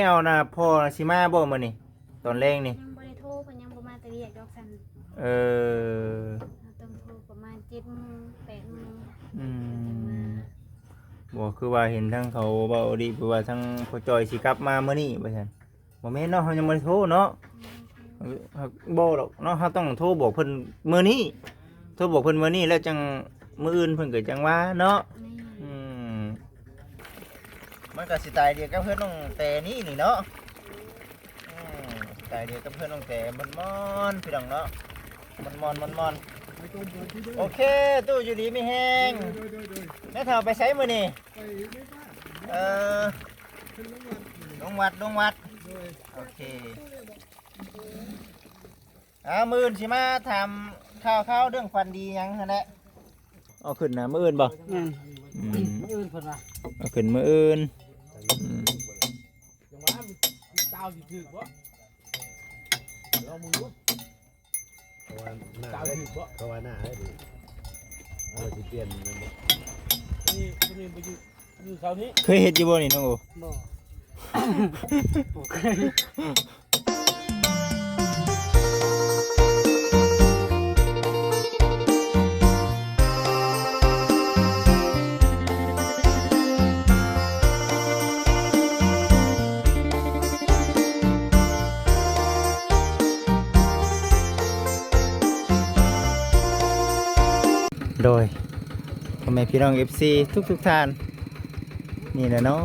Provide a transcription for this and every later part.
ແລ້ວນະ ພໍ່ຊິມາບໍ່ມື້ນີ້ ຕອນແລງນີ້? ຍັງບໍ່ໄດ້ໂທ ເພິ່ນຍັງບໍ່ມາແຕ່ວຽກດອກຊັ້ນ. ເອີ ເຮົາຕ້ອງໂທປະມານເຈັດໂມງ ແປດໂມງ ອືມ ຈັ່ງມາ. ບໍ່ ຄືວ່າເຫັນທາງເຂົາເວົ້າດີ ເພາະວ່າທາງພໍ່ຈ້ອຍຊິກັບມາມື້ນີ້ວ່າຊັ້ນ. ບໍ່ແມ່ນເນາະ ເຮົາຍັງບໍ່ໄດ້ໂທເນາະ. ແມ່ນ ເອີ ບໍ່ດອກເນາະ ເຮົາຕ້ອງໂທບອກເພິ່ນມື້ນີ້ ໂທບອກເພິ່ນມື້ນີ້ ແລ້ວຈັ່ງມື້ອື່ນເພິ່ນກໍຈັ່ງວ່າເນາະ. ແມ່ນ ອືມ ມັນກໍຊິຕາຍດຽວກັບເຮືອນນ້ອງແຕນີ້ນີ້ເນາະ. ອືມ ຕາຍດຽວກັບເຮືອນນ້ອງແຕ ມ່ອນໆ ພີ່ນ້ອງເນາະ ມ່ອນໆ ມ່ອນໆ. ໂອເຄ ຕູ້ຢູ່ດີມີແຮງ. ແມ່ເຖົ້າໄປໃສມື້ນີ້? ເອີ ລົງວັດ ລົງວັດ. ໂອເຄ ອ່າ ມື້ອື່ນຊິມາຖາມຂ່າວໆ ເລື່ອງຝັນດີຫຍັງຫັ້ນແຫຼະ. ເອົາຂຶ້ນນະ ມື້ອື່ນບໍ່? ແມ່ນ ອືມ ມື້ອື່ນເພິ່ນວ່າ ເອົາຂຶ້ນມື້ອື່ນ. ອືມ ຈັ່ງວ່າມັນ ມັນຕາວຊິຖືກບໍ່? ລອງເບິ່ງດູ. ເພາະວ່າໜ້າ ຕາວຖືກບໍ່? ເພາະວ່າໜ້າເດ້ ເຮົາຊິປ່ຽນແມ່ນບໍ່? ນີ້ ນີ້ບໍ່ຢູ່ ຢູ່ເສົານີ້. ເຄີຍເຮັດຢູ່ບໍ່ນີ້ ນ້ອງໂອ? ບໍ່ ບໍ່ເຄີຍ. ໂດຍ ພໍ່ແມ່ພີ່ນ້ອງເອັຟຊີທຸກໆທ່ານ ນີ້ແຫຼະເນາະ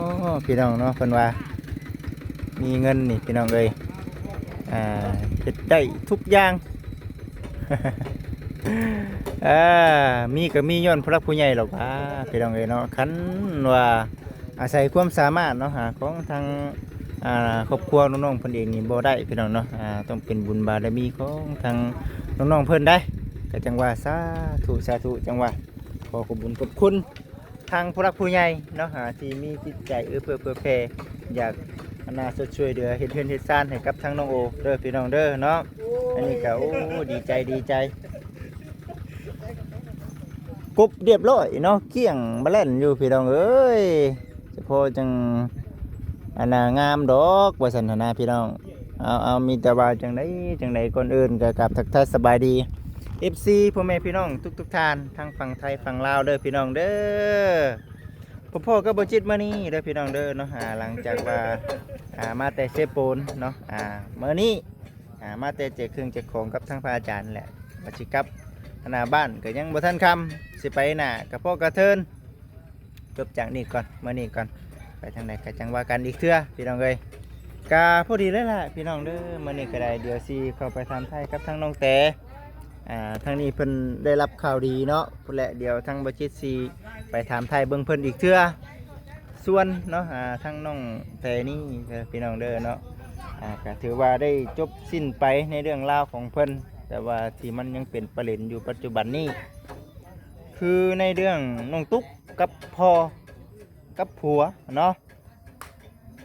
ພີ່ນ້ອງເນາະ ເພິ່ນວ່າມີເງິນນີ້ ພີ່ນ້ອງເອີຍ ອ່າ ເຮັດໄດ້ທຸກຢ່າງ. ເອີ ມີກໍມີຍ້ອນຜູ້ຫຼັກຜູ້ໃຫຍ່ດອກວ່າ ພີ່ນ້ອງເອີຍເນາະ. ຄັນວ່າອາໄສຄວາມສາມາດເນາະ ຫາ ຂອງທາງ ອ່າ ຄອບຄົວນ້ອງໆເພິ່ນເອງນີ້ບໍ່ໄດ້ ພີ່ນ້ອງເນາະ. ອ່າ ຕ້ອງເປັນບຸນບາລະມີຂອງທາງນ້ອງໆເພິ່ນໄດ໋ ກໍຈັ່ງວ່າ ສາທຸ ສາທຸ ຈັ່ງວ່າ ຂໍຂອບບຸນຂອບຄຸນ ທາງຜູ້ຫຼັກຜູ້ໃຫຍ່ເນາະ ອ່າ ທີ່ມີຈິດໃຈເອື້ອເຟື້ອເຜື່ອແຜ່ ຢາກ ອັນນ່າ ຊົດຊ່ວຍເຫຼືອເຮັດເຮືອນເຮັດຊານໃຫ້ກັບທາງນ້ອງໂອເດີ ພີ່ນ້ອງເດີເນາະ. ອັນນີ້ກໍ ໂອ້ ດີໃຈ ດີໃຈ ກົບຮຽບຮ້ອຍເນາະ ກ້ຽງບາແລ່ນຢູ່ ພີ່ນ້ອງເອີຍ. ສະເພາະຈັ່ງ ອັນນ່າ ງາມດອກວ່າຊັ້ນຫັ້ນນະ ພີ່ນ້ອງ. ເອົາ ເອົາ ມີແຕ່ວ່າຈັ່ງໃດ ຈັ່ງໃດ ກ່ອນອື່ນກໍກາບທັກທາຍສະບາຍດີ ເອັຟຊີ ພໍ່ແມ່ພີ່ນ້ອງທຸກໆທ່ານ ທັງຝັ່ງໄທຝັ່ງລາວເດີ ພີ່ນ້ອງເດີ. ພໍ້ໆກັບບໍ່ຈິດມື້ນີ້ເດີ ພີ່ນ້ອງເດີເນາະ. ອ່າ ຫຼັງຈາກວ່າ ອ່າ ມາແຕ່ເຊໂປນເນາະ ອ່າ ມື້ນີ້ ອ່າ ມາແຕ່ແຈກເຄື່ອງແຈກຂອງກັບທາງພະອາຈານແຫຼະ ວ່າຊິກັບ ອັນນ່າ ບ້ານກໍຍັງບໍ່ທັນຄ່ຳ ຊິໄປໜ້າກະເພາະກະເທີນ. ຈົບຈາກນີ້ກ່ອນ ມື້ນີ້ກ່ອນ ໄປທາງໃດກໍຈັ່ງວ່າກັນອີກເທື່ອ ພີ່ນ້ອງເອີຍ. ກະພໍດີເລີຍລະ ພີ່ນ້ອງເດີ ມື້ນີ້ກໍໄດ້ ດຽວຊິເຂົ້າໄປຖາມໄຖ່ກັບທາງນ້ອງແຕ. ອ່າ ທາງນີ້ເພິ່ນໄດ້ຮັບຂ່າວດີເນາະ ພຸ້ນແຫຼະ ດຽວທາງບໍ່ຈິດຊິໄປຖາມໄຖ່ເບິ່ງເພິ່ນອີກເທື່ອ. ສ່ວນເນາະ ອ່າ ທາງນ້ອງແຕນີ້ເດີ ພີ່ນ້ອງເດີເນາະ ອ່າ ກໍຖືວ່າໄດ້ຈົບສິ້ນໄປໃນເລື່ອງລາວຂອງເພິ່ນ ແຕ່ວ່າທີ່ມັນຍັງເປັນປະເດັນຢູ່ປັດຈຸບັນນີ້ ຄືໃນເລື່ອງນ້ອງຕຸກກັບພໍ່ກັບຜົວເນາະ.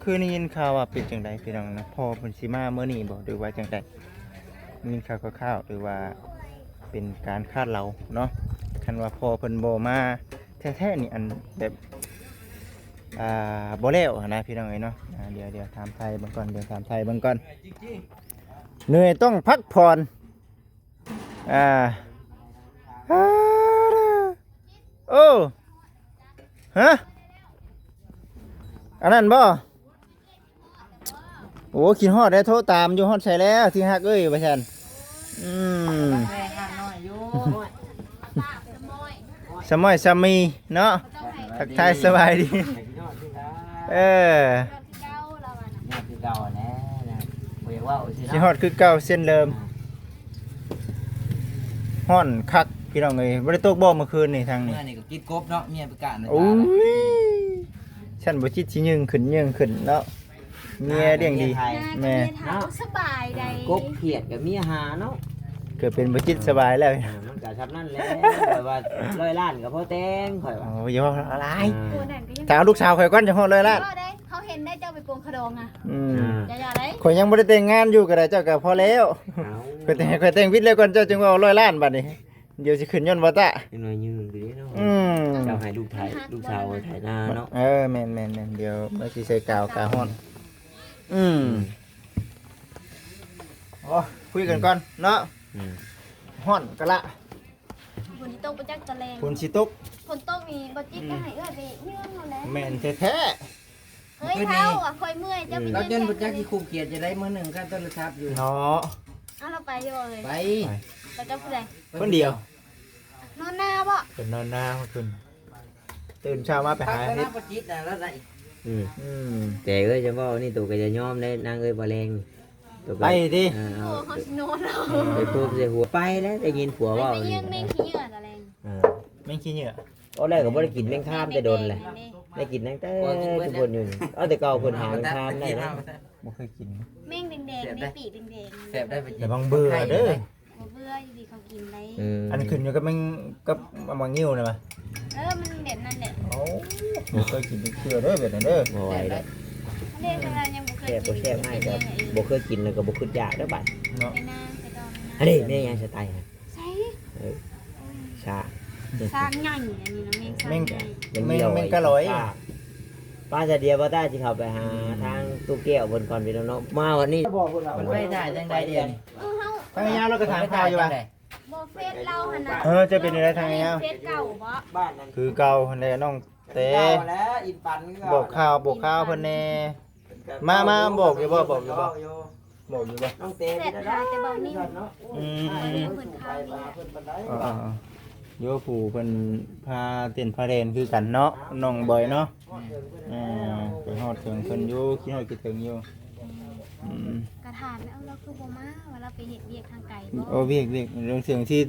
ຄືໄດ້ຍິນຂ່າວວ່າເປັນຈັ່ງໃດ ພີ່ນ້ອງນະ ພໍ່ເພິ່ນຊິມາມື້ນີ້ບໍ່ ຫຼືວ່າຈັ່ງໃດ? ໄດ້ຍິນຂ່າວຄ່າວໆ ຫຼືວ່າເປັນການຄາດເດົາເນາະ. ຄັນວ່າພໍ່ເພິ່ນບໍ່ມາແທ້ໆນີ້ ອັນແບບ ອ່າ ບໍ່ແລ້ວຫັ້ນນະ ພີ່ນ້ອງເອີຍເນາະ. ອ່າ ດຽວ ດຽວຖາມໄຖ່ເບິ່ງກ່ອນ ດຽວຖາມໄຖ່ເບິ່ງກ່ອນ. ເໜື່ອຍຕ້ອງພັກຜ່ອນ. ອ່າ ໂອ້ ຮະ ອັນນັ້ນບໍ່? ໂອ້ ຄິດຮອດແລ້ວ ໂທຕາມຢູ່ ຮອດໃສແລ້ວທີ່ຮັກເອີຍ ວ່າຊັ້ນ. ອືມ ສະໝ້ອຍສະມີເນາະ ທັກທາຍສະບາຍດີ. ເອີ ຍອດຄືເກົ່າແຫຼະນະ ບໍ່ຢາກເວົ້າຊື່ເນາະ ຊິຮອດຄືເກົ່າເຊັ່ນເດີມ. ອ່າ ຮ້ອນຄັກພີ່ນ້ອງເອີຍ. ບໍ່ໄດ້ຕົກບໍ່ມື້ຄືນນີ້ທາງນີ້? ມື້ນີ້ກໍກິນກົບເນາະ ເມຍໄປການ. ໂອ້ຍ ຊັ້ນບໍ່ຈິດຊິຍືງຂຶ້ນຍືງຂຶ້ນເນາະ ເມຍລ້ຽງດີ. ແມ່ນ ເມຍເຖົ້າ ເນາະ ສະບາຍໃດ ກົບຂຽດກໍເມຍຫາເນາະ. ເກີດເປັນບໍ່ຈິດສະບາຍແລ້ວ. ອ່າ ມັນກໍຊ່ຳນັ້ນແຫຼະ ຂ້ອຍວ່າຮ້ອຍລ້ານກໍພໍແຕ່ງ ຂ້ອຍວ່າ. ໂອ້ຍ ຢ່າເວົ້າຫຼາຍ. ອ່າ ຖ້າເອົາລູກສາວຂ້ອຍກ່ອນ ຈັ່ງຮອດຮ້ອຍລ້ານ. ເວົ້າໄດ້ ເຂົາເຫັນໄດ້ເຈົ້າໄປປົງຂະດອງນະ. ອືມ ຢ່າ ຢ່າໄດ້. ຂ້ອຍຍັງບໍ່ໄດ້ແຕ່ງງານຢູ່ກໍໄດ້ ເຈົ້າກໍພໍແລ້ວ. ເອົ້າ ຂ້ອຍແຕ່ງ ຂ້ອຍແຕ່ງວິດແລ້ວກ່ອນ ເຈົ້າຈຶ່ງວ່າຮ້ອຍລ້ານບາດນີ້. ດຽວຊິຂຶ້ນຍ້ອນບໍ່ຕະ ຈັກໜ້ອຍຍືນຢູ່ເດ້ເນາະ. ອືມ ເຈົ້າໃຫ້ລູກໄຖ ລູກສາວໄຖນາເນາະ. ເອີ ແມ່ນໆໆ ດຽວມາຊິໃສ່ກາວ ກາວຮ້ອນ. ອືມ ໂອ້ ຄຸຍກັນກ່ອນເນາະ. ອືມ ຮ້ອນກະລະ ຝົນຊິຕົກບໍ່ຈັກຕອນແລງ. ຝົນຊິຕົກ ຝົນຕົກນີ້ບໍ່ຈິດກໍໃຫ້ເອື້ອຍໄປເຍືອງເອົາແຫຼະ. ແມ່ນແທ້ໆ. ເຮີ້ຍ ເຮົາອະ ຂ້ອຍເມື່ອຍ ເຈົ້າໄປ ອືມ ເຍືອງ ລາວຈົນບໍ່ຈັກຊິຄຸກກຽດຈະໄດ້ ມື້ໜຶ່ງຄັນໂທລະສັບຢູ່ເນາະ. ເອົາລາວໄປຢູ່ເລີຍ ໄປ ໄປກັບຜູ້ໃດ? ຄົນດຽວ. ນອນນາບໍ? ເພິ່ນນອນນາເມື່ອຄືນ. ຕື່ນເຊົ້າມາໄປຫາເຫັດ ປະຈິດນະລະໄດ. ອືມ ອືມ ແຕ່ເອີຍ ຈະເວົ້ານີ້ໂຕກໍຢ່າຍອມເດ້ນາງເອີຍ ບໍ່ແລງນີ້ໂຕກໍ ໄປຕິ. ເອີ ເອົາ ໂອ້ ເຮົາຊິນອນເອົາ ໄປປຸບໃສ່ຫົວ ໄປແລ້ວ ໄດ້ຍິນຜົວເວົ້າ ໄປເບິ່ງແມງຂີ້ເຫຍື້ອຕະແລງ. ເອີ ແມງຂີ້ເຫຍື້ອ ຕອນແລກກໍບໍ່ໄດ້ກິນແມງຄາມແຕ່ດົນແຫຼະ ໄດ້ກິນຕັ້ງແຕ່ທຸກຄົນຢູ່ນີ້ ເອົາແຕ່ເກົ່າເພິ່ນຫາແມງຄາມໄດ້ນະ. ບໍ່ເຄີຍກິນ ແມງແດງໆ ໃນປີກແດງໆ ແຊບໄດ໋. ແຕ່ບາງເບື່ອເດີ. ບໍ່ເບື່ອຢູ່ດີເຂົາກິນໄດ້. ອືມ ອັນຂຶ້ນຢູ່ກັບແມງ ກັບໝາກງິ້ວນະຫວາ? ເອີ ມັນແບບນັ້ນແຫຼະ. ໂອ້ ບໍ່ເຄີຍກິນຈັກເທື່ອເດີແບບນັ້ນເດີ. ບໍ່ໄຫວແລ້ວ ເດ້ ຂະໜາດຍັງບໍ່ເຄີຍກິນ ແຊບບໍ່ແຊບ ບໍ່ເຄີຍກິນແລ້ວກໍບໍ່ຄິດຢາກເດີບາດເນາະ. ໄປນາ ໄປຕໍ່ນາ ອັນນີ້ແມ່ນຫຍັງສະໄຕນະ? ໃສ? ເອີ ຊາ ຊາກໃຫຍ່ ອັນນີ້ນະ ແມງຊາກໃຫຍ່ ແມ່ງ ແມ່ງກະລອຍ. ປ້າ ສະດຽວ ບໍ່ຕ້າຊິເຂົ້າໄປຫາທາງຕູ້ແກ້ວເພິ່ນກ່ອນ ພີ່ນ້ອງເນາະ. ມາວັນນີ້ ມັນໄປຖ່າຍຈັ່ງໃດດຽວນີ້? ເອີ ເຮົາ ທາງຍາວລາວກໍຖາມຂ່າວຢູ່ວ່າ ບໍ່ ເຟສລາວຫັ້ນນະ. ເອີ ຈະເປັນຈັ່ງໃດທາງຍາວ? ເຟສເກົ່າບໍ? ຄືເກົ່າຫັ້ນແຫຼະ ນ້ອງແຕ ບອກຂ່າວ ບອກຂ່າວເພິ່ນແດ່. ມາ ມາ ບອກຢູ່ບໍ່? ບອກຢູ່ບໍ່? ບອກຢູ່ບໍ່? ນ້ອງແຕ ແຊດຫາແຕ່ເບົານິ້ວ. ອືມ ເພິ່ນພາເມຍ ເອີໆ ໂຍ ຜູ້ເພິ່ນພາເຕັ້ນພາແດນຄືກັນເນາະ ນ້ອງບອຍເນາະ. ເອີ ໄປຮອດເຖິງເພິ່ນຢູ່ ຄິດຮອດຄິດເຖິງຢູ່. ອືມ ກະຖາມແລ້ວ ລາວຄືບໍ່ມາ ວ່າລາວໄປເຮັດວຽກທາງໄກບໍ? ໂອ້ ວຽກ ວຽກ ເລື່ອງເຊິ່ງທີ່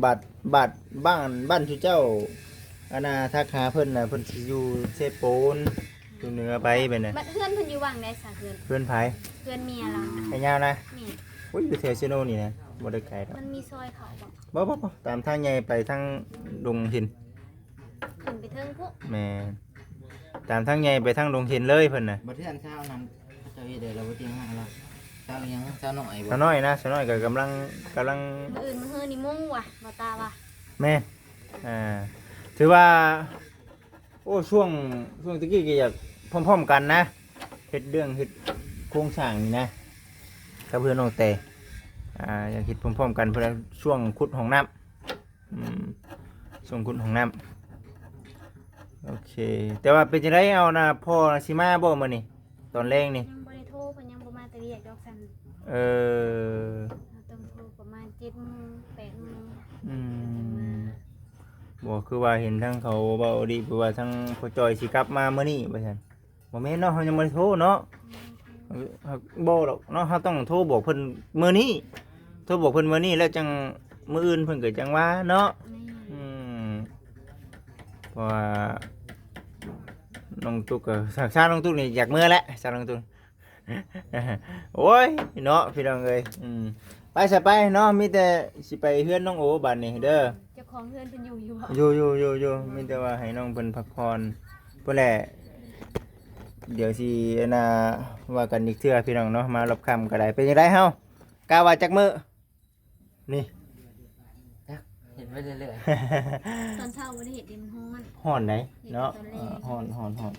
ບາດ ບາດບ້ານ ບ້ານຊຸເຈົ້າ ອັນນ່າ ທັກຫາເພິ່ນນະ ເພິ່ນຊິຢູ່ເຊໂປນ ຢູ່ເໜືອໄປແບບນັ້ນ. ບັດເຮືອນເພິ່ນຢູ່ຫວ່າງໃດຊະ? ເຮືອນ ເຮືອນໃຜ? ເຮືອນເມຍລາວ. ໄອ້ຍາວນະ? ແມ່ນ. ໂອ້ຍ ຢູ່ແຖວເຊໂນນີ້ນະ ບໍ່ໄດ້ໄກດອກ. ມັນມີຊອຍເຂົ້າບໍ? ບໍ່ ບໍ່ ບໍ່ ຕາມທາງໃຫຍ່ໄປທາງດົງຫີນ. ຂຶ້ນໄປເທິງພຸ້ນ. ແມ່ນ ຕາມທາງໃຫຍ່ໄປທາງດົງຫີນເລີຍເພິ່ນນະ. ບັດເຮືອນຊາວນັ້ນ ເຂົາເຈົ້າເຮັດໃດລະບໍ່ຕິງຫາລາວ? ຊາວຫຍັງ? ຊາວນ້ອຍບໍ? ຊາວນ້ອຍນະ ຊາວນ້ອຍກໍກຳລັງ ກຳລັງ ມື້ອື່ນມື້ຮືນີ້ມຸງວ່າ ບໍ່ຕາວ່າ. ແມ່ນ ອ່າ ຖືວ່າ ໂອ້ ຊ່ວງ ຊ່ວງຕະກີ້ກໍຢາກພ້ອມໆກັນນະ ເຮັດເລື່ອງ ເຮັດໂຄງສ້າງນີ້ນະ ກັບເຮືອນນ້ອງແຕ ອ່າ ຢາກເຮັດພ້ອມໆກັນ ເພື່ອຊ່ວງຂຸດຫ້ອງນ້ຳ. ອືມ ຊ່ວງຂຸດຫ້ອງນ້ຳ. ໂອເຄ ແຕ່ວ່າເປັນຈັ່ງໃດ ເອົານະ ພໍ່ຊິມາບໍ່ມື້ນີ້ ຕອນແລງນີ້? ຍັງບໍ່ໄດ້ໂທ ເພິ່ນຍັງບໍ່ມາແຕ່ວຽກດອກຊັ້ນ. ເອີ ເຮົາຕ້ອງໂທປະມານເຈັດໂມງ ແປດໂມງ. ອືມ ເພິ່ນຈັ່ງມາ. ບໍ່ ຄືວ່າເຫັນທາງເຂົາເວົ້າດີ ເພາະວ່າທາງພໍ່ຈ່ອຍຊິກັບມາມື້ນີ້ວ່າຊັ້ນ. ບໍ່ແມ່ນເນາະ ເຮົາຍັງບໍ່ໄດ້ໂທເນາະ. ອືມ ບໍ່ດອກເນາະ ເຮົາຕ້ອງໂທບອກເພິ່ນມື້ນີ້ ໂທບອກເພິ່ນມື້ນີ້ ແລ້ວຈັ່ງມື້ອື່ນເພິ່ນກໍຈັ່ງວ່າເນາະ. ແມ່ນ. ອືມ ເພາະວ່ານ້ອງຕຸກກໍ ຊາ ຊານ້ອງຕຸກນີ້ຢາກເມືອແຫຼະ ຊານ້ອງຕຸກ. ໂອ້ຍເນາະ ພີ່ນ້ອງເອີຍ. ອືມ ໄປຊະໄປເນາະ ມີແຕ່ຊິໄປເຮືອນນ້ອງໂອບາດນີ້ເດີ. ເຈົ້າຂອງເຮືອນເພິ່ນຢູ່ຢູ່ບໍ? ຢູ່ ຢູ່ ຢູ່ ຢູ່ ມີແຕ່ວ່າໃຫ້ນ້ອງເພິ່ນພັກຜ່ອນພຸ້ນແຫຼະ. ດຽວຊິ ອັນນ່າ ວ່າກັນອີກເທື່ອ ພີ່ນ້ອງເນາະ ມາຮອບຄ່ຳກໍໄດ້. ເປັນຈັ່ງໃດເຮົາ ກະວ່າຈັກມື້ນີ້? ຈັກ ເຮັດໄປເລື້ອຍໆ. ຕອນເຊົ້າບໍ່ໄດ້ເຮັດເດ ມັນຮ້ອນ. ຮ້ອນໃດເນາະ? ເອີ ຮ້ອນ ຮ້ອນ ຮ້ອນ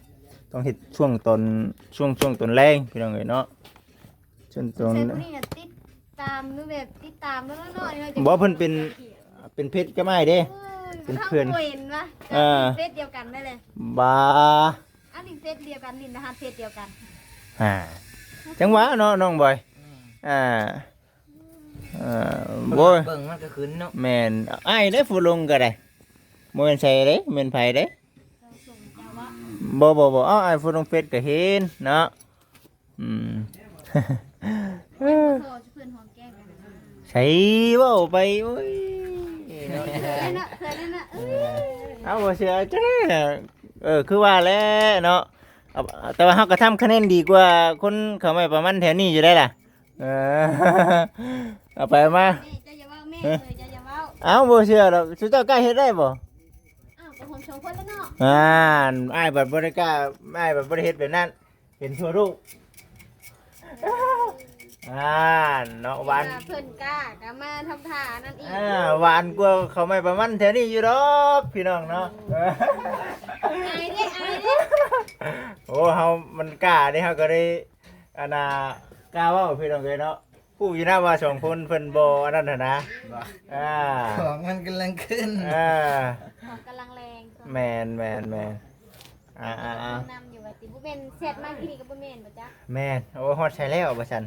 ຕ້ອງເຮັດຊ່ວງຕອນ ຊ່ວງ ຊ່ວງຕອນແລງ ພີ່ນ້ອງເອີຍເນາະ. ຈົນ ຈົນ ຜູ້ນີ້ນະຕິດຕາມ ແບບຕິດຕາມແລ້ວເນາະ ບໍ່ ເພິ່ນເປັນ ເປັນເຟສກັບອ້າຍເດ້. ເອີ ເປັນເພື່ອນ ເຫັນວ່າ ເອີ ເຟສດຽວກັນໄດ້ເລີຍ. ບາ ອັນນີ້ເຟສດຽວກັນ ຫຼິ້ນລະຫັດເຟສດຽວກັນ. ຫາ ຈັ່ງຫວະເນາະ ນ້ອງບອຍ. ອືມ ອ່າ ເອີ ບໍ່ ເບິ່ງມັນກໍຂຶ້ນເນາະ. ແມ່ນ ອ້າຍເດ້ ໂຟລົງກໍໄດ້ ບໍ່ແມ່ນໃສເດ້ ແມ່ນໃຜເດ້. ບໍ່ ບໍ່ ບໍ່ ເອົາ ອ້າຍໂຟລົງເຟສກໍເຫັນເນາະ. ອືມ ໃສເວົ້າໄປ ໂອ້ຍ ເນາະ ເອີ ເອົາ ບໍ່ເຊື່ອຈັ່ງໃດ. ເອີ ຄືວ່າແຫຼະເນາະ ເອົາ ແຕ່ວ່າເຮົາກໍທຳຄະແນນດີກວ່າຄົນເຂົ້າໄມ້ປາມັນແຖວນີ້ຢູ່ໄດ໋ລະ. ເອີ ເອົາໄປເອົາມາ ເຈົ້າຢ່າເວົ້າແມ່ ເອີ ເຈົ້າຢ່າເວົ້າ. ເອົ້າ ບໍ່ເຊື່ອດອກ ຊຸເຈົ້າກ້າເຮັດໄດ້ບໍ່? ອ້າວ ກໍຮ່ວມສອງຄົນແລ້ວເນາະ. ອ່າ ອ້າຍບັດບໍ່ໄດ້ກ້າ ອ້າຍບັດບໍ່ໄດ້ເຮັດແບບນັ້ນ. ເຫັນທົ່ວໂລກ ອ່າ ເນາະ ຫວານ ເພິ່ນກ້າກໍມາທຳທ່ານັ້ນອີກ. ອ່າ ຫວານກວ່າເຂົ້າໄມ້ປາມັນແຖວນີ້ຢູ່ດອກ ພີ່ນ້ອງເນາະ. ອາຍເດ້ ອາຍເດ້. ໂອ້ ເຮົາມັນກ້າເດ້ ເຮົາກໍໄດ້ ອັນນ່າ ກ້າເວົ້າພີ່ນ້ອງເອີຍເນາະ. ຮູ້ຢູ່ນະວ່າສອງຄົນເພິ່ນບໍ່ອັນນັ້ນຫັ້ນນະ. ບໍ່ ອ່າ ຂອງມັນກຳລັງຂຶ້ນ ອ່າ ຂອງກຳລັງແລງ. ແມ່ນໆໆ ອ່າໆໆ ນຳຢູ່ວ່າຕິ ບໍ່ແມ່ນແຊັດມາກີ້ນີ້ກໍບໍ່ແມ່ນບໍ່ຈັກ. ແມ່ນ. ໂອ້ ຮອດໃສແລ້ວວ່າຊັ້ນ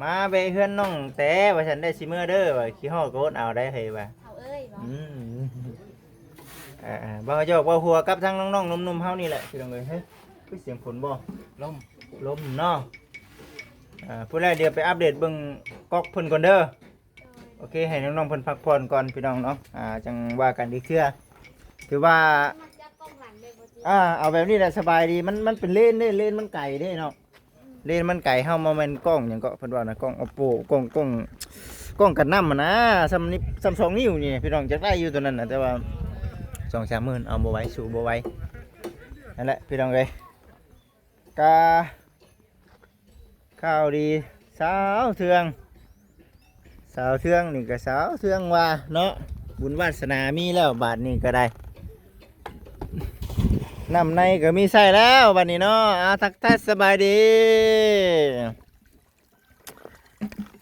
ມາແວະເຮືອນນ້ອງແຕວ່າຊັ້ນ ໄດ້ຊິເມືອເດີວ່າ ຂີ້ຮ້ອນກໍອົດເອົາໄດ້ເຮີຍວ່າ ເຂົາເອີຍບໍ່. ອືມ ອ່າໆ ເວົ້າຫຍອກເວົ້າຫົວກັບທາງນ້ອງໆໜຸ່ມໆເຮົານີ້ແຫຼະພີ່ນ້ອງເອີຍ. ເຮີຍ ຄືສຽງຝົນບໍ່? ລົມ ລົມເນາະ. ອ່າ ພຸ້ນແຫຼະ ດຽວໄປອັບເດດເບິ່ງກອກເພິ່ນກ່ອນເດີ. ໂອເຄ ໃຫ້ນ້ອງໆເພິ່ນພັກຜ່ອນກ່ອນພີ່ນ້ອງເນາະ ອ່າ ຈັ່ງວ່າກັນອີກເທື່ອ. ຖືວ່າ ອ່າ ເອົາແບບນີ້ແຫຼະສະບາຍດີ. ມັນ ມັນເປັນເລນເດ້ ເລນມັນໄກເດ້ເນາະ ເລນມັນໄກ. ເຮົາບໍ່ແມ່ນກ້ອງຫຍັງເກາະ ເພິ່ນວ່ານະ ກ້ອງ Oppo ກ້ອງ ກ້ອງ ກ້ອງກັນນ້ຳຫັ້ນນະ. ສ່ຳນີ້ ສ່ຳສອງນິ້ວນີ້ພີ່ນ້ອງ ຢາກໄດ້ຢູ່ຕົວນັ້ນນະ ແຕ່ວ່າສອງສາມໝື່ນ ເອົາບໍ່ໄຫວ ສູ້ບໍ່ໄຫວ. ນັ້ນແຫຼະພີ່ນ້ອງເອີຍ ກະ ຂ່າວດີ ສາວເທືອງ ສາວເທືອງນີ້ກໍສາວເທືອງວ່າເນາະ ບຸນວາດສະໜາມີແລ້ວບາດນີ້ກໍໄດ້. ນ້ຳໃນກໍມີໃຊ້ແລ້ວບາດນີ້ເນາະ. ອາ ທັກທາຍສະບາຍດີ.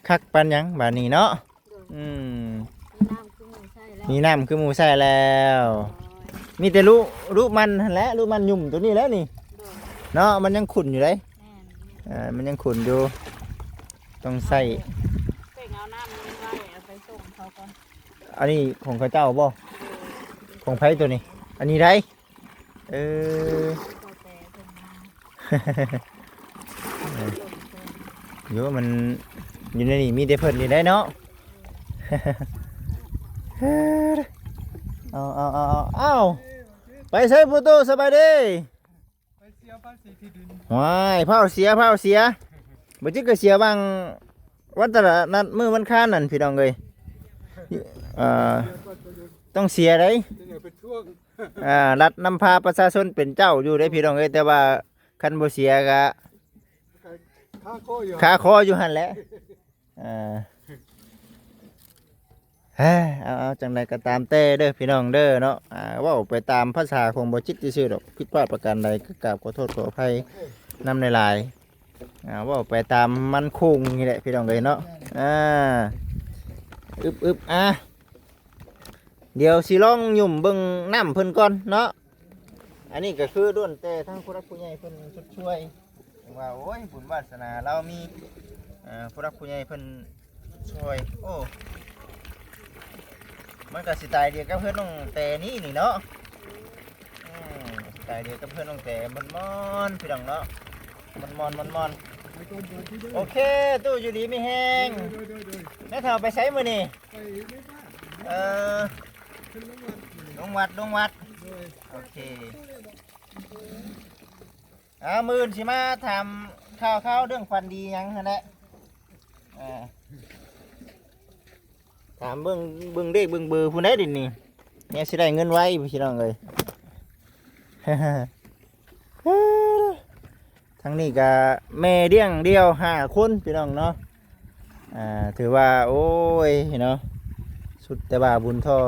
ຄັກປານຫຍັງບາດນີ້ເນາະ. ໂດຍ ອືມ ມີນ້ຳຄືໝູ່ໃຊ້ແລ້ວ ມີນ້ຳຄືໝູ່ໃຊ້ແລ້ວ. ໂດຍ ມີແຕ່ລຸ ລຸມັນຫັ້ນແຫຼະ ລຸມັນຫຍຸ້ມຕົວນີ້ແຫຼະນີ້. ໂດຍ ເນາະ ມັນຍັງຂຸ່ນຢູ່ເດ້. ແມ່ນ ເອີ ມັນຍັງຂຸ່ນຢູ່ ຕ້ອງໃຊ້. ເອົາ ເອົານ້ຳນີ້ໄວ້ ເອົາໄປສົ່ງເຂົາກ່ອນ. ອັນນີ້ຂອງເຂົາເຈົ້າບໍ່? ໂດຍ ຂອງໃຜຕົວນີ້? ອັນນີ້ໄດ. ເອີ ໂຍ ມັນຢູ່ໃນນີ້ມີແຕ່ເພິ່ນນີ້ໄດ໋ເນາະ. ເອົາ ເອົາ ເອົາ ເອົາ ໄປໃສໂປໂຕ ສະບາຍດີ. ໄປເສຍພາສີທີ່ດິນ. ວ້າຍ ພ້າວເສຍ ພ້າວເສຍ ບໍ່ຈິກກໍເສຍຫວ່າງວັນຕະຫຼາດນັດມື້ວັນຄານນັ້ນ ພີ່ນ້ອງເອີຍ. ເອີ ຕ້ອງເສຍໄດ໋. ເປັນຊ່ວງ ອ່າ ລັດນຳພາປະຊາຊົນເປັນເຈົ້າຢູ່ເດ້ພີ່ນ້ອງເອີຍ ແຕ່ວ່າຄັນບໍ່ເສຍກະຄາຄໍຢູ່ ຄາຄໍຢູ່ຫັ້ນແຫຼະ. ເອີ ເອີ ເອົາ ເອົາ ຈັ່ງໃດກໍຕາມແຕ່ເດີພີ່ນ້ອງເດີເນາະ. ອ່າ ເວົ້າໄປຕາມພາສາຂອງບໍ່ຈິດຊື່ໆດອກ ຜິດພາດປະການໃດກໍກາບຂໍໂທດຂໍອະໄພນຳຫຼາຍໆ. ອ່າ ເວົ້າໄປຕາມມັນໂຄ້ງນີ້ແຫຼະພີ່ນ້ອງເອີຍເນາະ. ອ່າ ອຶບໆ ອ່າ ດຽວຊິລອງຫຍຸ້ມເບິ່ງນ້ຳເພິ່ນກ່ອນເນາະ. ອັນນີ້ກໍຄືລ້ວນແຕ່ທາງຜູ້ຫຼັກຜູ້ໃຫຍ່ເພິ່ນຊົດຊ່ວຍ ເຖິງວ່າ ໂອ້ຍ ບຸນວາດສະໜາລາວມີ ເອີ ຜູ້ຫຼັກຜູ້ໃຫຍ່ເພິ່ນຊ່ວຍ. ໂອ້ ມັນກໍສະໄຕລ໌ດຽວກັບເຮືອນນ້ອງແຕນີ້ນີ້ເນາະ. ອືມ ສະໄຕລ໌ດຽວກັບເຮືອນນ້ອງແຕ ມ່ວນໆ ພີ່ນ້ອງເນາະ ມ່ວນໆ ມ່ວນໆ. ໂອເຄ ຕູ້ຢູ່ດີມີແຮງ. ໂດຍໆໆໆ. ແມ່ເຖົ້າໄປໃສມື້ນີ້? ໄປໃນບ້ານ. ເອີ ລົງວັດ ລົງວັດ. ໂດຍ ໂອເຄ ອ່າ ມື້ອື່ນຊິມາຖາມຂ່າວໆເລື່ອງຝັນດີຫຍັງຫັ້ນແຫຼະ. ອ່າ ຖາມເບິ່ງ ເບິ່ງເລກເບິ່ງເບີພຸ້ນໃດ໋ ດຽວນີ້ ແນວຊິໄດ້ເງິນໄວພີ່ນ້ອງເອີຍ. ທາງນີ້ກະແມ່ລ້ຽງດ່ຽວຫ້າຄົນພີ່ນ້ອງເນາະ. ອ່າ ຖືວ່າ ໂອ້ຍເນາະ ສຸດແຕ່ວ່າບຸນທໍ່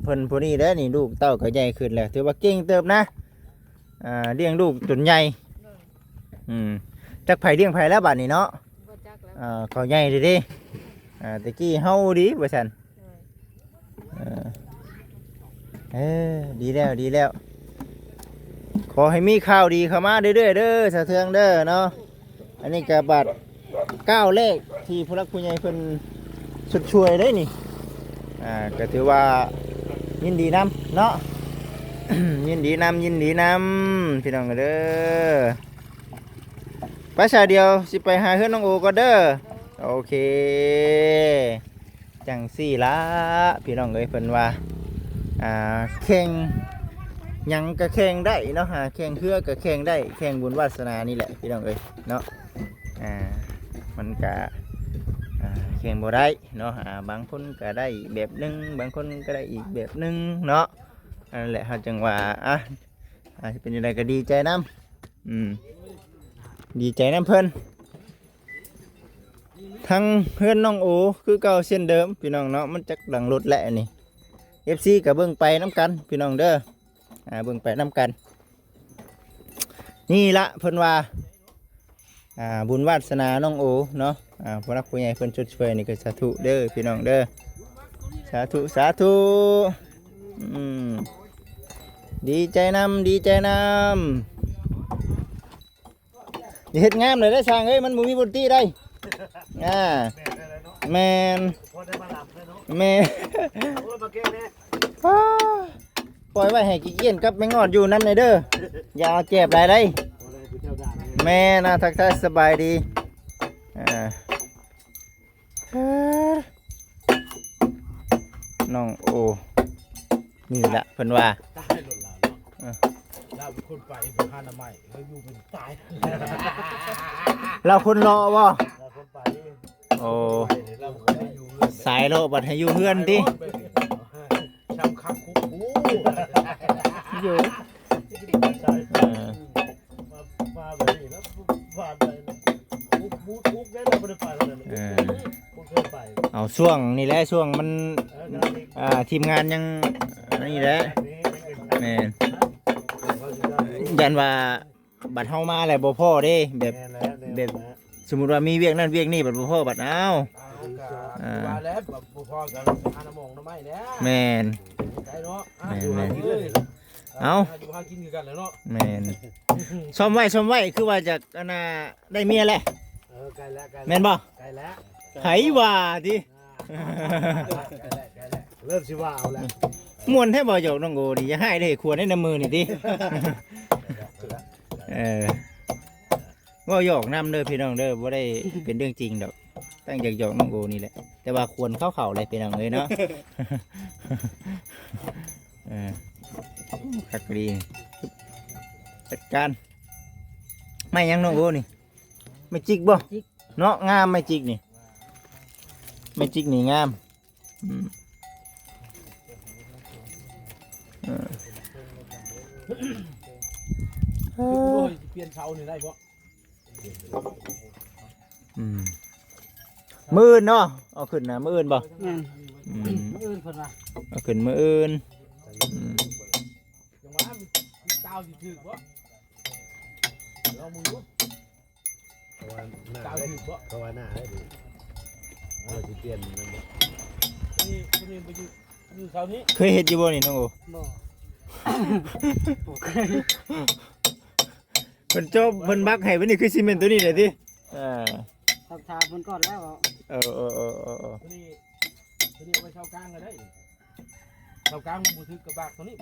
ເພິ່ນຜູ້ນີ້ແຫຼະນີ້. ລູກເຕົ້າກໍໃຫຍ່ຂຶ້ນແລ້ວ ຖືວ່າເກັ່ງເຕີບນະ. ອ່າ ລ້ຽງລູກຈົນໃຫຍ່. ໂດຍ ອືມ ຈັກໃຜລ້ຽງໃຜແລ້ວບາດນີ້ເນາະ. ບໍ່ຈັກແລ້ວ ອ່າ ເຂົາໃຫຍ່ເດ້. ໂດຍ ອ່າ ແຕ່ກີ້ເຮົາດີວ່າຊັ້ນ. ເອີ ເອີ ດີແລ້ວ ດີແລ້ວ. ຂໍໃຫ້ມີຂ່າວດີເຂົ້າມາເລື້ອຍໆເດີ ສາວເທືອງເດີເນາະ. ອັນນີ້ກໍບາດກ້າວແລກທີ່ຜູ້ຫຼັກຜູ້ໃຫຍ່ເພິ່ນຊົດຊ່ວຍເດ້ນີ້. ອ່າ ກໍຖືວ່າຍິນດີນຳເນາະ ຍິນດີນຳ ຍິນດີນຳ ພີ່ນ້ອງເດີ. ໄປຊະ ດຽວຊິໄປຫາເຮືອນນ້ອງໂອກ່ອນເດີ. ໂອເຄ ຈັ່ງຊີ້ລະ ພີ່ນ້ອງເອີຍ ເພິ່ນວ່າ ອ່າ ແຂ່ງຫຍັງກະແຂ່ງໄດ້ເນາະ ຫາແຂ່ງເຮືອກະແຂ່ງໄດ້ ແຂ່ງບຸນວາດສະໜານີ້ແຫຼະ ພີ່ນ້ອງເອີຍເນາະ. ອ່າ ມັນກະ ອ່າ ແຂ່ງບໍ່ໄດ້ເນາະ. ອ່າ ບາງຄົນກະໄດ້ແບບໜຶ່ງ ບາງຄົນກະໄດ້ອີກແບບໜຶ່ງເນາະ. ອັນນັ້ນແຫຼະ ເຮົາຈຶ່ງວ່າ ອ່າ ອ່າ ເປັນຈັ່ງໃດກະດີໃຈນຳ. ອືມ ດີໃຈນຳເພິ່ນ. ທາງເຮືອນນ້ອງໂອຄືເກົ່າເຊັ່ນເດີມ ພີ່ນ້ອງເນາະ. ມັນຈັກຫຼັງລົດແຫຼະອັນນີ້ ເອັຟຊີກໍເບິ່ງໄປນຳກັນ ພີ່ນ້ອງເດີ. ອ່າ ເບິ່ງໄປນຳກັນ. ນີ້ລະ ເພິ່ນວ່າ ອ່າ ບຸນວາດສະໜານ້ອງໂອເນາະ. ອ່າ ຜູ້ຫຼັກຜູ້ໃຫຍ່ເພິ່ນຊົດຊ່ວຍນີ້ກໍສາທຸເດີພີ່ນ້ອງເດີ ສາທຸ ສາທຸ. ອືມ ດີໃຈນຳ ດີໃຈນຳ. ຢ່າເຮັດງາມເລີຍເດີຊ່າງເອີຍ ມັນບໍ່ມີບຸນຕີໄດ໋. ອ່າ ແມ່ນ ພໍໄດ້ມາລຳເລີຍເນາະ ແມ່ນ. ໂອ້ຍ ມາແກ້ແນ່ ອ້າ ປ່ອຍໄວ້ໃຫ້ຂີ້ກ້ຽນກັບແມງອອດຢູ່ນຳແດ່ເດີ ຢ່າເອົາແຈບຫຼາຍໄດ໋. ພໍໄດ້ຜູ້ເຈົ້າດ່າແນ່ ແມ່ນ. ອ່າ ທັກທາຍສະບາຍດີ ອ່າ ນ້ອງໂອ ນີ້ລະເພິ່ນວ່າ ຕາຍໂລດລາວເນາະ ເອີ ລາວເປັນຄົນໄປບໍ່ຫາໜ້າໄມ້ ລາວຢູ່ເປັນຕາຍ ລາວຄົນເລາະບໍ່? ລາວຄົນໄປ ໂອ້ ໄປ ລາວບໍ່ໄດ້ຢູ່ເຮືອນ ສາຍເລາະບັດໃຫ້ຢູ່ເຮືອນຕິ ສາຍໂລດແບບນີ້ ຊ່ຳຄັກຄຸກ ໂອ້ ຢູ່ ເອີ ມາ ມາແບບນີ້ແລ້ວ ມາໄດ້ ບຸກ ບຸກ ບຸກໄດ້ ບໍ່ໄດ້ໄປແລ້ວ ເອີ ບໍ່ເຄີຍໄປ. ເອົາ ຊ່ວງນີ້ແຫຼະ ຊ່ວງມັນ ເອີ ກຳລັງ ອ່າ ທີມງານຍັງອັນນີ້ແຫຼະ ແມ່ນ. ຢ້ານວ່າບັດເຮົາມາແລ້ວບໍ່ພໍ້ເດ້ ແບບ ແມ່ນແລ້ວ ແບບ ແມ່ນແລ້ວ ສົມມຸດວ່າມີວຽກນັ້ນວຽກນີ້ ບັດບໍ່ພໍ້ ບັດ ອ້າວ ເອົາ ກໍ ອ່າ ວ່າແລ້ວ ບໍ່ພໍ້ກໍຫາໜ້າໝອງໜ້າໄມ້ແລ້ວ ແມ່ນ ໄດ້ເນາະ ອ່າ ແມ່ນ ຢູ່ຫາກິນເລີຍ ເອົາ ຫາຢູ່ຫາກິນຄືກັນແຫຼະເນາະ ແມ່ນ. ຊອມໄວ້ ຊອມໄວ້ ຄືວ່າຈະ ອັນນ່າ ໄດ້ເມຍແລ້ວ ເອີ ໃກ້ແລ້ວ ໃກ້ແລ້ວ ແມ່ນບໍ່? ໃກ້ແລ້ວ ໃຜວ່າຕິ ອ່າ ໃກ້ແລ້ວ ໃກ້ແລ້ວ ເລີ່ມຊິວ່າເອົາແລ້ວ ມ່ວນແທ້ບໍ່ ຫຍອກນ້ອງໂອນີ້ ຢ່າຮ້າຍເດ້ ຂວນໃນນ້ຳມືນີ້ຕິ ເອີ ເວົ້າຫຍອກນຳເດີພີ່ນ້ອງເດີ ບໍ່ໄດ້ເປັນເລື່ອງຈິງດອກ ຕັ້ງໃຈຫຍອກນ້ອງໂອນີ້ແຫຼະ ແຕ່ວ່າຄວນເຂົ້າໆແຫຼະພີ່ນ້ອງເອີຍເນາະ. ເອີ ຄັກດີ ຈັດການ. ໄມ້ຫຍັງນ້ອງໂອນີ້? ໄມ້ຈິກບໍ່? ຈິກ ເນາະ ງາມໄມ້ຈິກນີ້ ໄມ້ຈິກນີ້ງາມ. ອືມ ເອີ ໂອ້ຍ ຊິປ່ຽນເສົານີ້ໄດ້ບໍ່? ອືມ ມື້ອື່ນເນາະ ເອົາຂຶ້ນນະ ມື້ອື່ນບໍ່? ແມ່ນ ອືມ ມື້ອື່ນເພິ່ນວ່າ ເອົາຂຶ້ນມື້ອື່ນ. ອືມ ຈັ່ງວ່າມັນຕາວຊິຖືກບໍ່? ລອງເບິ່ງດູ. ເຂົາວ່າໜ້າ ເຈົ້າຖືກບໍ່? ເຂົາວ່າໜ້າໄດ້ດີ ເອີ ຊິປ່ຽນນັ້ນບໍ່? ນີ້ ນີ້ໄປຢູ່ ຢູ່ເສົານີ້ ເຄີຍເຮັດຢູ່ບໍ່ນີ້ນ້ອງໂອ? ບໍ່ ບໍ່ເຄີຍ. ເພິ່ນເຈາະ ເພິ່ນບັກໃຫ້ ບັດນີ້ຄືຊິແມ່ນໂຕນີ້ແຫຼະຕິ? ເອີ ຕ້ອງຖາມເພິ່ນກ່ອນແລ້ວ. ເອີ ເອີ ໂຕນີ້ ໂຕນີ້ເອົາໄວ້ເສົາກາງກໍໄດ້. ເສົາກາງບໍ່ຖືກກະບາກໂຕນີ້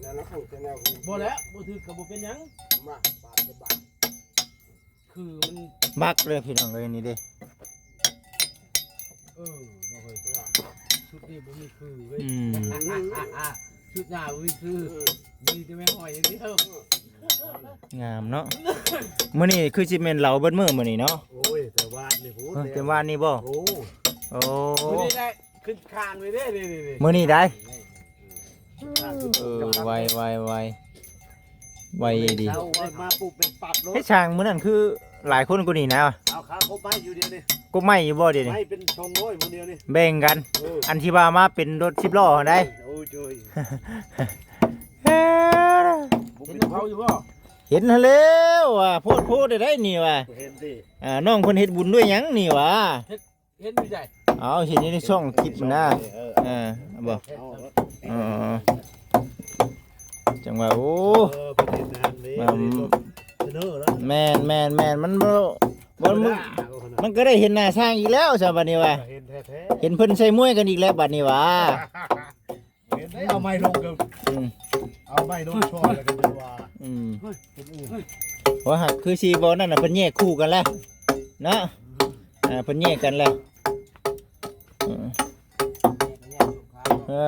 ແລ້ວເຮົາເອົາແຕ່ແນວ ບໍ່ແລ້ວ ບໍ່ຖືກກໍບໍ່ເປັນຫຍັງ ມາບາດເປັນບາດ ຄືມັນບັກເລີຍພີ່ນ້ອງເອີຍ ນີ້ເດ້. ເອີ ເນາະເຮີ້ຍ ຊຸດນີ້ບໍ່ມີຄືເວີຍ ອືມ ຊຸດໜ້າບໍ່ມີຄື ເອີ ມີແຕ່ແມ່ຫອຍຢ່າງດຽວ ງາມເນາະ. ມື້ນີ້ຄືຊິແມ່ນເຫຼົາເບິດມື້ມື້ນີ້ເນາະ. ໂອ້ຍ ແຕ່ວານນີ້ພຸ້ນ ເອີ ແຕ່ວານນີ້ບໍ່? ໂອ້ ໂອ້ ມື້ນີ້ໄດ້ ຂຶ້ນຄານໄວ້ເດ້ ນີ້ໆໆ ມື້ນີ້ໄດ໋. ເອີ ໄວໆໆ ໄວດີ ເຊົ້າມາປຸບເປັນປັບໂລດ. ເຮັດຊ່າງມື້ນັ້ນຄືຫຼາຍຄົນກວ່ານີ້ນະ. ເອົາຄາກົບໄມ້ຢູ່ດຽວນີ້ ກົບໄມ້ຢູ່ບໍ່ດຽວນີ້? ໄມ້ເປັນສອງຮ້ອຍຜູ້ດຽວນີ້ ແບ່ງກັນ. ເອີ ອັນທີ່ວ່າມາເປັນລົດສິບລໍ້ຫັ້ນໃດ໋. ໂອ້ຍ ໂອ້ຍ ເຫັນເຂົາຢູ່ບໍ່? ເຫັນຫັ້ນແລ້ວ ວ່າໂພດໂພດໄດ້ນີ້ວ່າ ເຫັນຕິ. ອ່າ ນ້ອງເພິ່ນເຮັດບຸນດ້ວຍຫຍັງນີ້ຫວາ? ເຮັດ ເຫັນຢູ່ໃສ? ເອົາ ເຫັນຢູ່ໃນຊ່ອງຄລິບນະ. ເອີ ເອີ ບໍ່ ເອີ ຈັ່ງວ່າ ໂອ້ ເອີ ເພິ່ນເຮັດງານນີ້ ອືມ ເພິ່ນເຮັດລົດເຊີເນີແລ້ວ. ແມ່ນໆໆ ມັນບໍ່ ບໍ່ ມັນ ມັນກໍໄດ້ເຫັນໜ້າຊ່າງອີກແລ້ວຊະບັດນີ້ວ່າ ເຫັນແທ້ໆ ເຫັນເພິ່ນໃສ່ມວຍກັນອີກແລ້ວບັດນີ້ຫວາ. ເຫັນໄດ໋ ເອົາໄມ້ລົງກໍ ອືມ ເອົາໄມ້ລົງຊ່ອຍແລ້ວກໍຈະວ່າ ອືມ ຄົນອື່ນ ໂອ້ ຫາກຄືຊິບໍ່ນັ້ນນະ ເພິ່ນແຍກຄູ່ກັນແລ້ວເນາະ. ອ່າ ເພິ່ນແຍກກັນແລ້ວ ອືມ ເອີ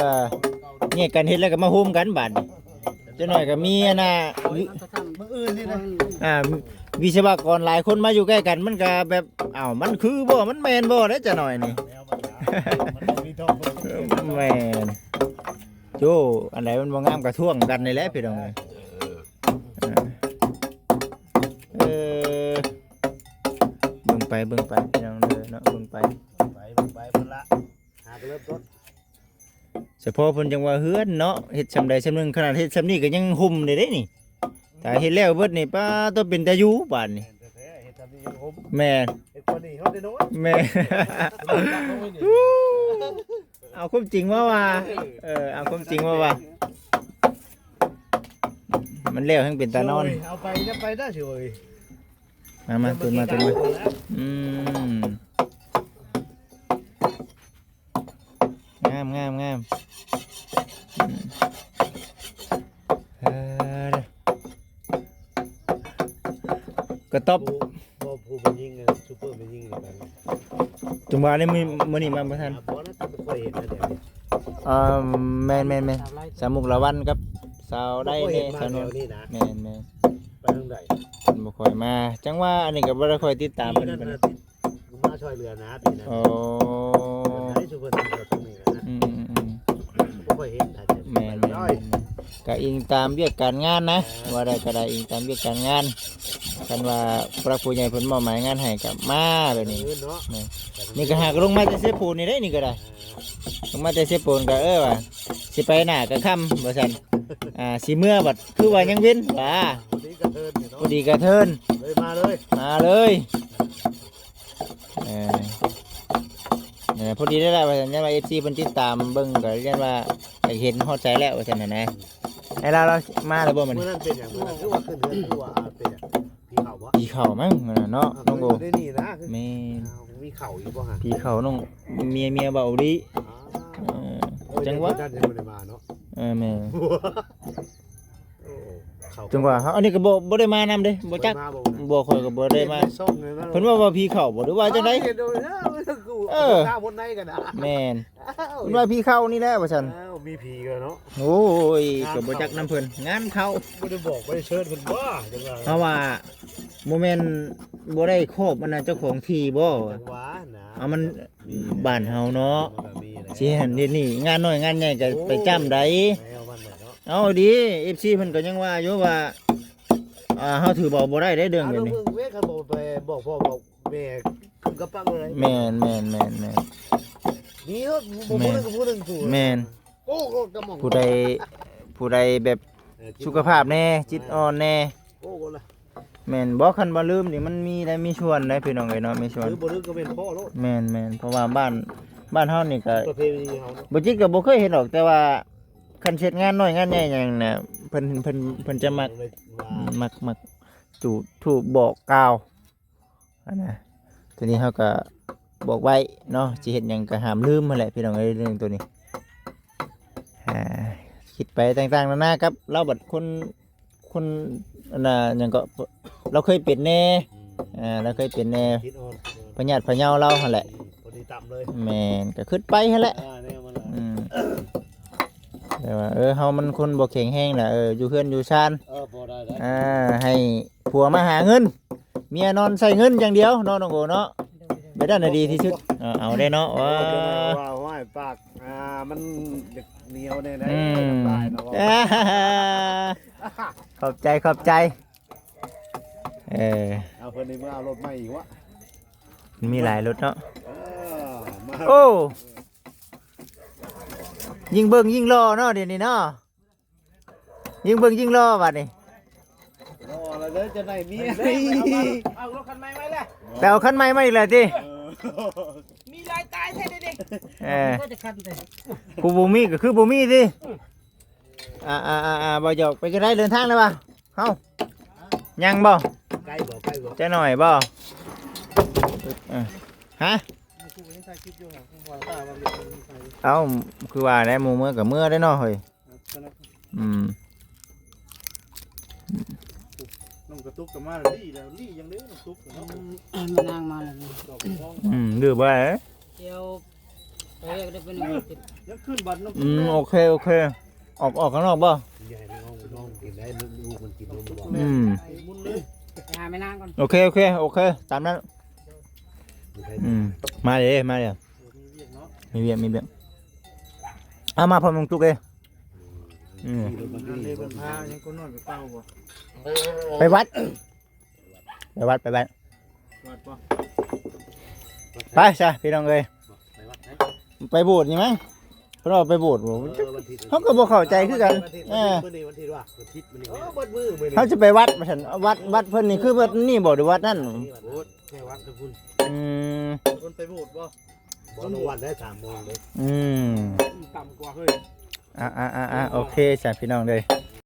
ແຍກກັນເຮັດແລ້ວກໍມາໂຮມກັນບາດນີ້. ຈັກໜ້ອຍກໍມີອັນນ່າ ມື້ອື່ນນີ້ນະ ອ່າ ວິສະວະກອນຫຼາຍຄົນມາຢູ່ໃກ້ກັນ ມັນກໍແບບ ເອົ້າ ມັນຄືບໍ່ ມັນແມ່ນບໍ່ເດ້ ຈັກໜ້ອຍນີ້. ແມ່ນ ໂຈ້ ອັນໃດມັນບໍ່ງາມກໍທ້ວງກັນນີ້ແຫຼະພີ່ນ້ອງເອີຍ. ເອີ ເອີ ເບິ່ງໄປ ເບິ່ງໄປພີ່ນ້ອງເດີເນາະ ເບິ່ງໄປ ເບິ່ງໄປ ເບິ່ງໄປພຸ້ນລະ ຫາກໍເລີ່ມຕົ້ນ. ສະເພາະເພິ່ນຈັ່ງວ່າເຮືອນເນາະ ເຮັດຊ່ຳໃດຊ່ຳໜຶ່ງ ຂະໜາດເຮັດຊ່ຳນີ້ກໍຍັງຮົ່ມໄດ້ເດ້ນີ້. ຖ້າເຮັດແລ້ວເບິດນີ້ ປາໂຕ ເປັນຕາຢູ່ບາດນີ້. ແມ່ນແທ້ໆ ເຮັດຊ່ຳ ແມ່ນ ເຮັດກວ່ານີ້ເຮົາໄດ້ນ້ອຍ ແມ່ນ ເອົາຄວາມຈິງມາວ່າ ເອີ ເອົາຄວາມຈິງມາວ່າ ມັນແລ້ວແຮ່ງເປັນຕານອນ ໂອ້ຍ ເອົາໄປນະ ໄປນະ ໂອ້ຍ ມາ ມາ ຕື່ມມາ ຕື່ມມາ ອືມ ງາມ ງາມ ງາມ ອືມ ເອີ ກະຕອບ ບໍ່ ຜູ້ເປັນຍິງ ຊຸບເປີເປັນຍິງນຳກັນ ຈັ່ງວ່ານີ້ ມື້ ມື້ນີ້ມາບໍ່ທັນ ບໍ່ນະ ບໍ່ຄ່ອຍເຫັນນະດຽວນີ້ ເອີ ແມ່ນໆໆ ສາວມຸກລາວັນກັບສາວໃດແດ່ ສາວນວນ ແມ່ນໆ ໄປທາງໃດ ເພິ່ນບໍ່ຄ່ອຍມາ ຈັ່ງວ່າອັນນີ້ກະບໍ່ໄດ້ຄ່ອຍຕິດຕາມເພິ່ນປານໃດ ມາຊ່ອຍເຫຼືອນະປີນັ້ນ ໂອ້ ເພິ່ນໃຫ້ຊຸບເປີເປັນຍິງນຳກັນ ອືມໆໆ ບໍ່ຄ່ອຍເຫັນນະ ແມ່ນໆ ກະອີງຕາມວຽກການງານນະ ເອີ ວ່າໄດ້ກະໄດ້ອີງຕາມວຽກການງານ ຄັນວ່າຜູ້ຫຼັກຜູ້ໃຫຍ່ເພິ່ນມອບໝາຍງານໃຫ້ກະມາແບບນີ້ ເອີເນາະ ແມ່ນ ນີ້ກະຫາກະລົງມາແຕ່ເຊໂປນນີ້ເດ້ ນີ້ກະໄດ້ ເອີ ລົງມາແຕ່ເຊໂປນກະ ເອີ ວ່າຊິໄປໜ້າກະຄ່ຳວ່າຊັ້ນ ອ່າ ຊິເມືອບັດຄືວ່າຍັງເວັນ ວ່າ ພໍດີກະເທີນນີ້ເນາະ ພໍດີກະເທີນ ເລີຍມາເລີຍ ມາເລີຍ ເອີ ນັ້ນແຫຼະ ພໍດີໄດ້ລະວ່າຊັ້ນ ຢ້ານວ່າເອັຟຊີເພິ່ນຕິດຕາມເບິ່ງກະຢ້ານວ່າຢາກເຫັນຮອດໃສແລ້ວວ່າຊັ້ນນະ ອືມ ໄອ້ລາວ ລາວມາແລ້ວບໍ່ມື້ນີ້? ມື້ນັ້ນເປັນຫຍັງ? ມື້ນັ້ນຄືວ່າຂຶ້ນເຮືອນຄືວ່າເປັນຫຍັງ? ຜີເຂົ້າບໍ່? ຜີເຂົ້າມັ້ງມື້ນັ້ນເນາະ ນ້ອງໂອ ຢູ່ໃນນີ້ນະ ແມ່ນ ອ້າວ ມີເຂົ້າອີກບໍ່ຫະ? ຜີເຂົ້ານ້ອງ ເມຍ ເມຍເວົ້າອີ່ຫຼີ ອໍ ເອີ ເອີ ຈັ່ງຫວະ ເອີ ແມ່ນ ໂອ້ ເຂົ້າ ຈັ່ງຫວະ ເຮົາ ອັນນີ້ກະບໍ່ ບໍ່ໄດ້ມານຳເດ້ ບໍ່ຈັກ ບໍ່ ຂ້ອຍກະບໍ່ໄດ້ມາ ເພິ່ນວ່າ ວ່າຜີເຂົ້າບໍ່ ຫຼືວ່າຈັ່ງໃດ ເອີ ແມ່ນ ເພິ່ນວ່າຜີເຂົ້ານີ້ແຫຼະວ່າຊັ້ນ ອ້າວ ມີຜີກະເນາະ ໂອ້ຍ ກະບໍ່ຈັກນຳເພິ່ນ ງານເຂົ້າ ບໍ່ໄດ້ບອກ ບໍ່ໄດ້ເຊີນເພິ່ນບໍ່ ເພາະວ່າບໍ່ແມ່ນບໍ່ໄດ້ຄອບອັນນະເຈົ້າຂອງທີ່ບໍ່ ເອົາມັນ ບ້ານເຮົາເນາະ ຊິເຮັດນີ້ ງານນ້ອຍງານໃຫຍ່ກະໄປຈ້ຳໃດ ເອົາດີ ເອັຟຊີເພິ່ນກະຍັງວ່າຢູ່ວ່າ ອ່າ ເຮົາຖືເບົາບໍ່ໄດ້ເດ້ເລື່ອງແບບນີ້ ເບິ່ງເວຄັນບໍ່ໄປບອກພໍ່ບອກແມ່ ຂຶ້ນກະປັກເລີຍ ແມ່ນໆໆໆ ມີເນາະ ບໍ່ ບໍ່ ຜູ້ໜຶ່ງກະຜູ້ໜຶ່ງ ແມ່ນ ໂອ້ ກະມອງ ຜູ້ໃດ ຜູ້ໃດແບບ ເອີ ຈິດ ສຸຂະພາບແດ່ ຈິດອ່ອນແດ່ ໂອ້ ລະ ແມ່ນບໍ່ ຄັນວ່າລືມນີ້ມັນມີໄດ້ ມີສ່ວນໄດ້ພີ່ນ້ອງເອີຍເນາະ ມີສ່ວນ ຫຼືບໍ່ລືມກະແມ່ນພໍ່ໂລດ ແມ່ນໆ ເພາະວ່າບ້ານ ບ້ານເຮົານີ້ກະ ປະເພນີເຮົາເນາະ ບໍ່ຈິດກະບໍ່ເຄີຍເຫັນດອກ ແຕ່ວ່າຄັນເຮັດງານນ້ອຍງານໃຫຍ່ຫຍັງນະ ເພິ່ນ ເພິ່ນ ເພິ່ນຈະມັກ ມັກ ມັກຈູດທູບບອກກ່າວ ຫັ້ນນະ ໂຕນີ້ເຮົາກະບອກໄວ້ເນາະ ຊິເຮັດຫຍັງກະຫ້າມລືມຫັ້ນແຫຼະພີ່ນ້ອງເອີຍ ເລື່ອງໂຕນີ້ ອ່າ ຄິດໄປຕ່າງໆນານາກັບລາວ ບັດຄົນ ຄົນ ອັນນ່າ ຫຍັງເກາະ ລາວເຄີຍເປັນແດ່ ອືມ ອ່າ ລາວເຄີຍເປັນແດ່ ຈິດອ່ອນ ພະຍາດພະເຍົາລາວຫັ້ນແຫຼະ ອືມ ພໍດີຕຳເລີຍ ແມ່ນ ກະຄຶດໄປຫັ້ນແຫຼະ ອ່າ ແນວມັນລະ ອືມ ແຕ່ວ່າ ເອີ ເຮົາມັນຄົນບໍ່ແຂງແຮງລະ ເອີ ຢູ່ເຮືອນຢູ່ຊານ ເອີ ພໍໄດ້ ອ່າ ໃຫ້ ຜົວມາຫາເງິນ ເມຍນອນໃຊ້ເງິນຢ່າງດຽວເນາະ ນ້ອງໂອເນາະ ແບບນັ້ນນະດີທີ່ສຸດ ເອີ ເອົາໄດ້ເນາະ ໂອ້ ວ່າ ໂອ້ຍ ປາກ ອ່າ ມັນຢາກໜຽວແດ່ນະ ອືມ ນ້ຳລາຍເນາະ ຂອບໃຈ ຂອບໃຈ ເອີ ເອົາ ເພິ່ນນີ້ມາເອົາລົດໃໝ່ອີກວະ ມັນມີຫຼາຍລົດເນາະ ເອີ ມາ ໂອ້ ຍິ່ງເບິ່ງຍິ່ງຫຼໍ່ເນາະ ດຽວນີ້ເນາະ ຍິ່ງເບິ່ງຍິ່ງຫຼໍ່ບາດນີ້ ຫຼໍ່ແລ້ວເດີ ຈະໄດ້ເມຍ ເອົາລົດຄັນໃໝ່ໄວ້ແລ້ວ ໄປເອົາຄັນໃໝ່ມາອີກແລ້ວຕິ ເອີ ມີຫຼາຍຕາຍແທ້ເດນີ້ ເອີ ຜູ້ບໍ່ມີກະຄືບໍ່ມີຕິ ອືມ ອ່າໆໆ ບໍ່ຢອກ ເປັນຈັ່ງໃດ ເດີນທາງແລ້ວຫວາ ເຮົາ ຍັງບໍ່ ໃກ້ບໍ່ ໃກ້ບໍ່ ຈັກໜ້ອຍບໍ່ ເອີ ຮະ ເອົ້າ ຄືວ່າແຫຼະ ໝູ່ເມືອກະເມືອໄດ້ເນາະເຮີຍ ອືມ ນ້ອງກະຕຸກກະມາແລ້ວ ລີ້ແລ້ວ ລີ້ຍັງເດ້ນ້ອງຕຸກເນາະ ອືມ ມານາງມາແລ້ວ ອືມ ດື້ບໍ່ໄດ້ ດຽວ ໄປເລີຍກະໄດ້ເປັນ ຍັງຂຶ້ນບັດນ້ອງ ອືມ ໂອເຄ ໂອເຄ ອອກ ອອກຂ້າງນອກບໍ່ ຢ່າໃຫ້ນ້ອງ ນ້ອງກິນໄດ້ ລູກມັນກິນນົມບໍ່ ອືມ ໄປຫາແມ່ນາງກ່ອນ ໂອເຄ ໂອເຄ ໂອເຄ ຕາມນັ້ນ ອືມ ມາເດ້ ມາເດ້ ມີວຽກເນາະ ມີວຽກ ມີວຽກ ເອົາມາພ້ອມນ້ອງຕຸກເດ້ ອືມ ຂີ່ລົດມາດີ ຫາຍັງຄົນນ້ອຍໄປເປົ່າບໍ່ ໄປວັດ ໄປວັດ ໄປວັດ ວັດບໍ່ ໄປຊະພີ່ນ້ອງເອີຍ ໄປວັດໄປ ໄປໂບດນີ້ມັ້ງ ເພິ່ນວ່າໄປໂບດບໍ່ ເອີ ວັນທິດ ເຮົາກະບໍ່ເຂົ້າໃຈຄືກັນ ວັນທິດ ເອີ ມື້ນີ້ວັນທິດວ່າ ວັນທິດມື້ນີ້ ເອີ ເບິດມື້ມື້ນີ້ ເຮົາຊິໄປວັດວ່າຊັ້ນ ວັດ ວັດເພິ່ນນີ້ຄືວັດນີ້ບໍ່ ຫຼືວັດນັ້ນ ວັດ ແຂກວັດແຕ່ພຸ້ນ อืม คนไปโหวตบ่ บ่ລາງວັນໄດ້ສາມໂມງເດ້ อืม ຕ່ຳกว่าเฮ้ย อ่ะอ่ะอ่ะอ่ะโอเคจ้ะพี่น้องเด้อ